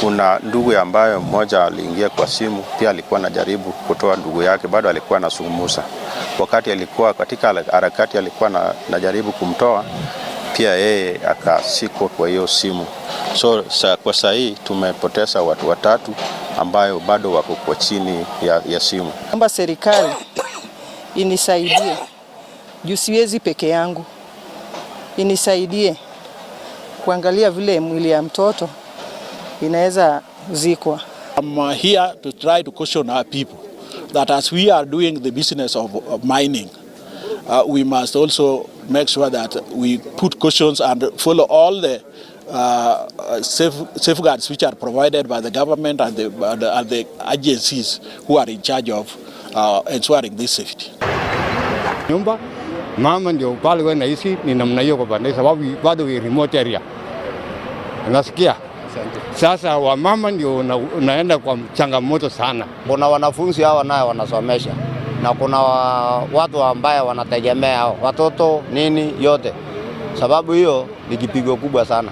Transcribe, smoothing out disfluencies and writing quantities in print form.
Kuna ndugu ambayo mmoja aliingia kwa simu, pia alikuwa anajaribu kutoa ndugu yake, bado alikuwa anazungumza. Wakati alikuwa katika harakati, alikuwa anajaribu kumtoa, pia yeye akazikwa kwa hiyo simu. So kwa saa hii tumepoteza watu watatu ambayo bado wako kwa chini ya simu. Naomba serikali inisaidie juu siwezi peke yangu, inisaidie kuangalia vile mwili ya mtoto inaweza zikwa. I'm here to try to caution our people that as we are doing the business of mining, we must also make sure that we put cautions and follow all the safeguards which are provided by the government and the agencies who are in charge of ensuring this safety. Nyumba mama ndio pale wewe naishi ni namna hiyo kwa pande, sababu bado ni remote area, unasikia? Sasa wamama ndio unaenda kwa changamoto sana. Kuna wanafunzi hawa naye wanasomesha na kuna watu ambaye wanategemea hao watoto nini yote, sababu hiyo ni kipigo kubwa sana.